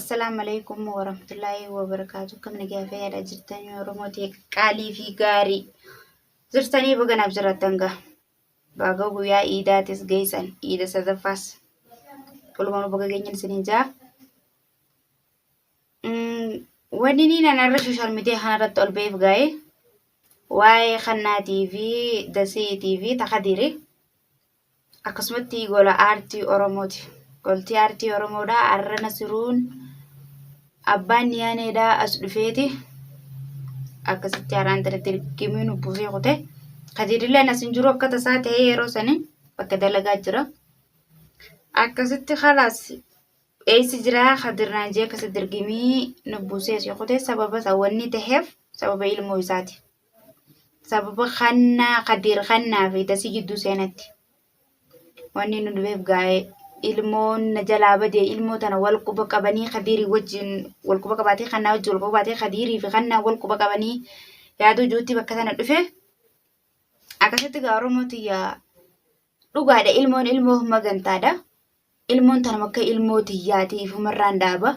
Assalaamu alaikum warahmatullaahi wabarakaatu. Akkam nagaa fayyaadha jirtanii Oromoo ta'e qaalii fi gaarii jirtanii baganaaf jiraattan gaa. Baga guyyaa iidaatis geessan iida sadaffaas. Walumaan baga geenyan isiniin jaa. Wanni inni nanarra sooshaal miidiyaa kanarratti ol ba'eef gaa'e waa'ee kannaatii fi dasiitii fi takadiiri. Akkasumatti gola aartii Oromooti. Golti aartii Oromoodha. Arra Nasiruun abbaan Niyaaneedha as dhufeeti. Akkasitti har'aan tana dirqimii nu buusee kute. Kadiirilleen as hin jiru akka tasaa ta'ee yeroo sani bakka dalagaa jira. Akkasitti kalaas eessi jira Kadir naan jee akkasitti dirqimii nu buusee asii kute sababa isaa wanni ta'eef sababa ilmoo isaati. Sababa kannaa Kadiir kannaa fi dasii jidduu seenatti. Wanni nu dhufeef gaa'ee ilmoon na jalaa badee ilmoo tana wal quba qabanii Kadiirii wajjin wal quba qabaatee kannaa wajjin wal quba qabaatee Kadiirii fi kannaa wal quba qabanii yaaduu juutti bakka tana dhufe. Akkasitti gaa Oromoo tiyya dhugaadha ilmoon ilmoo magantaadha. Ilmoon tanuma akka ilmoo tiyyaati ifumarraan dhaaba.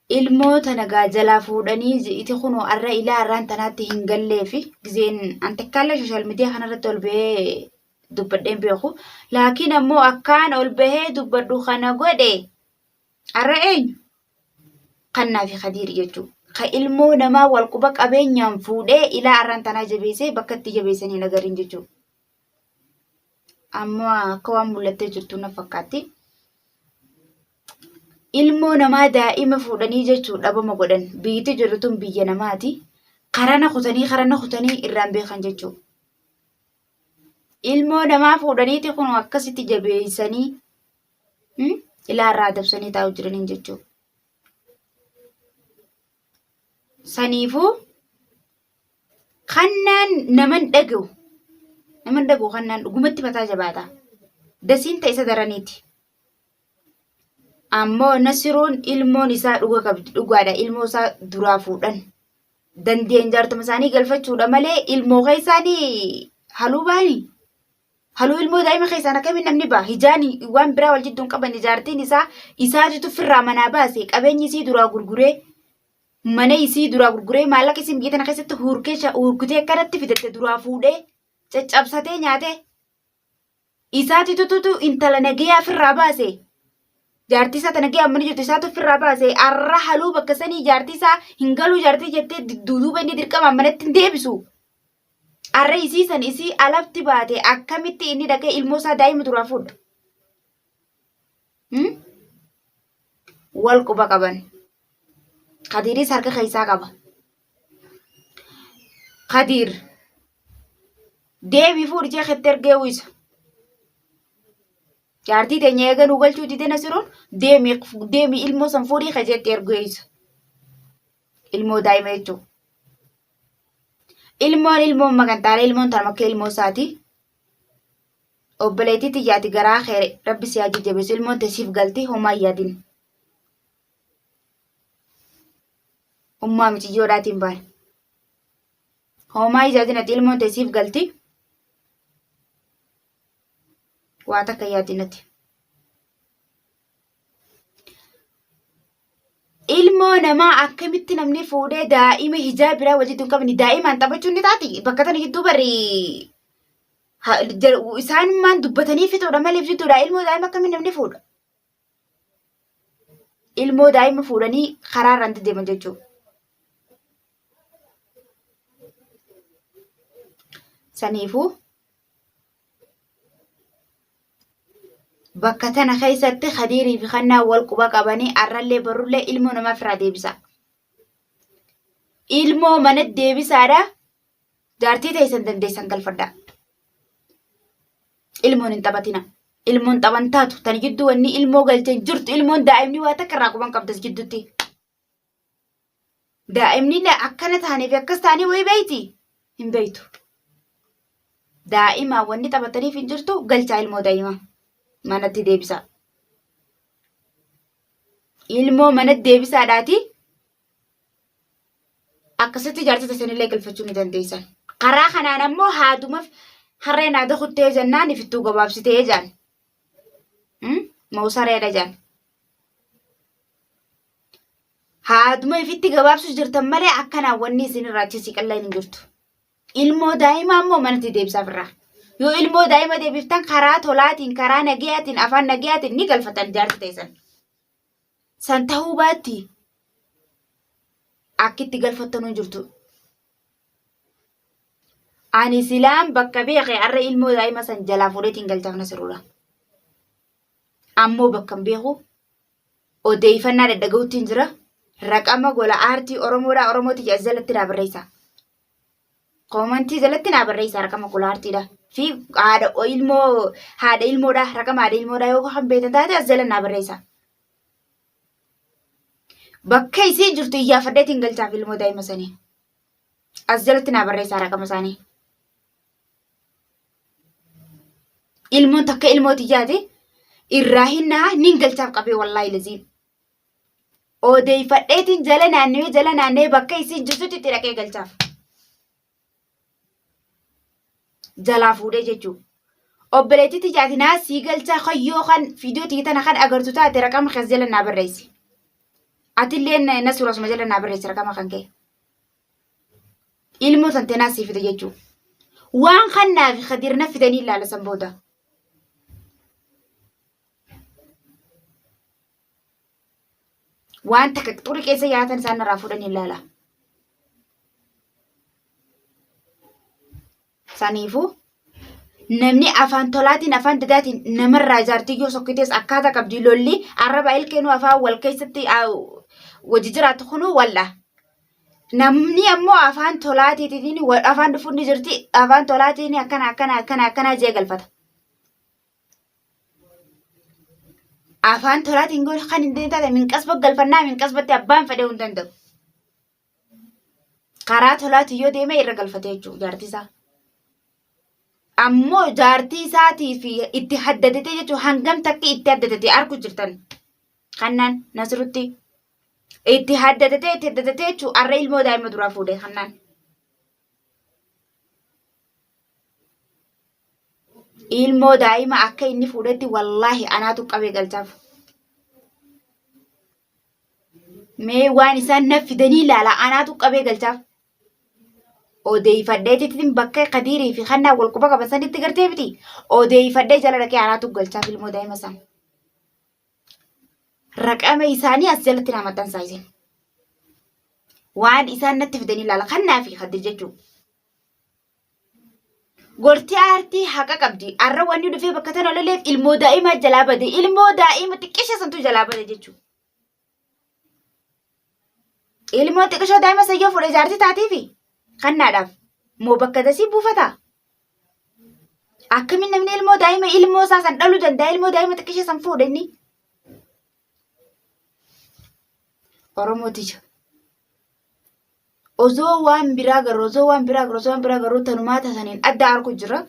Ilmoo tana gaa jalaa fuudhanii iti kunoo arra ilaa arraan tanaatti hin galleefi gizeen an takkaallee sooshaal miidiyaa kanarratti ol bahee dubbadheen beeku. Laakiin ammoo akkaan ol bahee dubbadhu kana godhe arra eenyu? Kannaa fi Kadiir jechuudha. Ka ilmoo namaa wal quba qabeenyaan fuudhee ilaa arraan tanaa jabeessee bakka itti jabeessan hin agarin jechuudha. Ammoo akka waan mul'attee jirtu na fakkaatti. Ilmoo namaa daa'ima fuudhanii jechuu dhabama godhan. Biyyiti jirru tun biyya namaati. Karana kutanii karana kutanii irraan beekan jechuu. Ilmoo namaa fuudhaniiti kun akkasitti jabeessanii ilaa irraa adabsanii taa'u jiraniin jechuu. Saniifuu kannaan naman dhaga'u naman dhaga'u kannaan dhugumatti mataa jabaata. Dasiin ta'e isa daraniiti. Ammoo Nasiruun ilmoon isaa dhuga qabdi dhugaadha ilmoo isaa duraa fuudhan. Dandeen jaartuma isaanii galfachuudha malee ilmoo keessaanii haluu baani. Haluu ilmoo daa'ima keessaan akkamiin namni ba'a? Hijaan waan biraa wal jidduun qaban jaartiin isaa isaatitu firraa manaa baase qabeenyi isii duraa gurguree mana isii duraa gurguree maallaqa isiin biyya tana keessatti huurkee huurkutee akkanatti fidatte duraa fuudhee caccabsatee nyaatee Isaatitutu intala nagayaa firraa baase. Jaartii isaa ta nagayaa mana jirtu isaatu firraa baase. Arra haluu bakka sanii jaartii isaa hin galuu jaartii jettee duuba inni dirqamaan manatti hin deebisu. Arra isii san isii alatti baate akkamitti inni dhaqee ilmoo isaa daa'ima duraa fuudha. Wal quba qaban. Kadiiris harka keessaa qaba. Kadiir deemii fuudhi jee ketti ergee uwwisa. Jaartii teenya eega nuu galchuu dide Nasiruun deemii deemii ilmoo san fuudhii kajeetti ergee uwwisa. Ilmoo daa'ima jechuudha. Ilmoon ilmoon magantaalee ilmoon tanuma akka ilmoo isaati. Obboleettii tiyyaati garaa kee rabbi si haa jajjabeessu ilmoon tee siif galti homaa hin yaadin. Ummaa miciyyoodhaatiin baane. Homaa hin yaadin ati ilmoon tee siif galti. Waa takka hin yaadin ati. Ilmoo namaa akkamitti namni fuudhee daa'ima hijaa biraa wajjin hin qabne daa'imaan taphachuun ni taati bakka tana jidduu barri isaanummaan dubbatanii fixuudha malee jidduudha ilmoo daa'ima akkamitti namni fuudha. Ilmoo daa'ima fuudhanii karaa irraan deeman jechuudha. Saniifuu Bakka tana keessatti Kadiirii fi Kannaan wal quba qabanii arrallee barrullee ilmoo namaa ofirraa deebisaa. Ilmoo mana deebisaadha. Jaartii teessan dandeessan galfadhaa. Ilmoon hin taphatina. Ilmoon taphan taatu tan jidduu wanni ilmoo galchee hin jirtu ilmoon daa'imni waa takka irraa quban qabdas jidduutti. Daa'imni akkana taanee fi akkas taanee wayii beeyti? Hin beeytu. Daa'imaa wanni taphataniif hin jirtu galchaa ilmoo daa'imaa manatti deebisaa. Ilmoo manatti deebisaadhaati akkasitti jaartii teessanillee galfachuu ni dandeessan. Karaa kanaan ammoo haadumaf harreen haada kuttee jennaan ifittuu gabaabsitee jaan. Moo sareedha jaan. Haaduma ifitti gabaabsu jirtan malee akkanaan wanni isin irraa achi siqallee hin jirtu. Ilmoo daa'imaa immoo manatti deebisaaf irraa. Yoo ilmoo daa'ima deebiftan karaa tolaatiin, karaa nagayaatiin, afaan nagayaatiin ni galfatan jaarsi teessan. San ta'uu baatti akki itti galfattanuu hin jirtu. Ani silaan bakka beeke har'a ilmoo daa'ima san jalaa fuudheetiin galchaaf na sirruudha. Ammoo bakka hin beeku odeeffannaa dhadhaga'uutti hin jira. Raqama gola aartii Oromoodhaa Oromooti as jalatti naa barreessa. Koomantii jalatti naa barreessa raqama gola aartiidha. Fi haadha ilmoo haadha ilmoodha raqama haadha ilmoodha yoo kan beektan taate as jala naa barreessa. Bakka isiin jirtu iyyaafadheetiin galchaaf ilmoo daa'ima sanii. As jalatti naa barreessaa raqama isaanii. Ilmoon takka ilmoo tiyyaati irraa hin naha nin galchaaf qabee wallaahi laziim. Odeeffadheetiin jala naannawee jala naannawee bakka isiin jirtutti itti dhaqee galchaaf. Jalaa fuudhee jechuudha. Obboleettii tiyyaati naa sii galchaa kayyoo kan viidiyoo tiyya tana kan agartu taate raqama kees jala naa barreessi. Atillee na suura suma jala naa barreessi raqama kan kee. Ilmoo tantee naa sii fida jechuudha. Waan kannaa fi kadir na fidanii ilaala san booda. Waan takka xurii keessa yaatan isaan irraa fuudhanii ilaala. Saniifuu namni afaan tolaatiin afaan dadaatiin namarraa jaartii yoo sokkitees akkaataa qabdi lolli arraba ilkeenuu afaan wal keessatti wajji jiraatu kunuu waldha. Namni ammoo afaan tolaatiitiin afaan dhufuun ni jirti afaan tolaatiin akkana akkana akkana akkana jee galfata. Afaan tolaatiin goon kan hin taate minqasba galfannaa minqasbatti abbaan fedhe hin danda'u. Karaa tolaatiin yoo deeme irra galfate jechuudha jaartii isaa. Ammoo jaartii isaatii fi itti haddatete jechuun hangam takka itti haddatete arku jirtan. Kannaan Nasrutti itti haddatete itti haddatete jechuun har'a ilmoo daa'ima duraa fuudhe kannaan. Ilmoo daa'ima akka inni fuudhetti wallaahi anaatu qabee galchaaf. Mee waan isaan na fidanii ilaala anaatu qabee galchaaf. Odeeffadheetiin bakka Kadiirii fi Hannaa wal quba qaban sanitti gartee miti. Odeeffadhee jala dhaqee anaatu galchaaf ilmoo daa'ima isaan. Raqama isaanii as jalatti naa maxxansaa isin. Waan isaan natti fidanii ilaala Hannaa fi Kadir jechuudha. Gorti aartii haqa qabdi. Arra wanni dhufee bakka tana loleef ilmoo daa'imaa jalaa bade. Ilmoo daa'ima xiqqisha santu jalaa bade jechuudha. Ilmoo xiqqishoo daa'ima sayyoo fuudhee jaartii taatiifi kannaadhaaf moo bakka dasii buufata. Akkamiin namni ilmoo daa'ima ilmoo isaa san dhaluu danda'a ilmoo daa'ima xiqqisha san fuudhe inni. Oromoo tiyya. Osoo waan biraa garuu osoo waan biraa garuu osoo waan biraa garuu tanumaa tasaniin adda arku jira.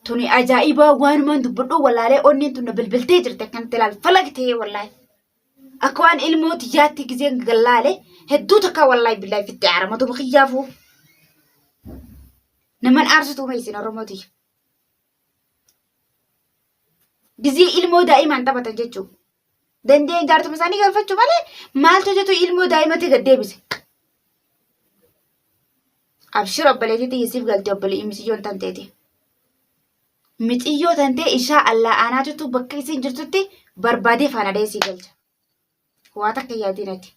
Tuni ajaa'ibaa waanumaan dubbadhu wallaalee onneen tun na bilbiltee jirti akkanatti ilaal falagtee wallaahi. Akka waan ilmoo tiyyaatti gizeen gallaale hedduu takka wallaahi billaahi fitti aaramatuma kiyyaafuu. Naman aarsituu mee isin Oromoo tiyya. Gizee ilmoo daa'imaan taphatan jechuudha. Dandeen jaartuma isaanii galfachuu malee maaltu hojjetu ilmoo daa'imatti gad deebise. Abshir obboleettii tiyya siif galte obboleettii misiyyoon tanteeti. Mixiyyoo tantee ishaa allaa aanaatutu bakka isiin jirtutti barbaadee faana dhahee sii galcha. Waa takka yaadin ati.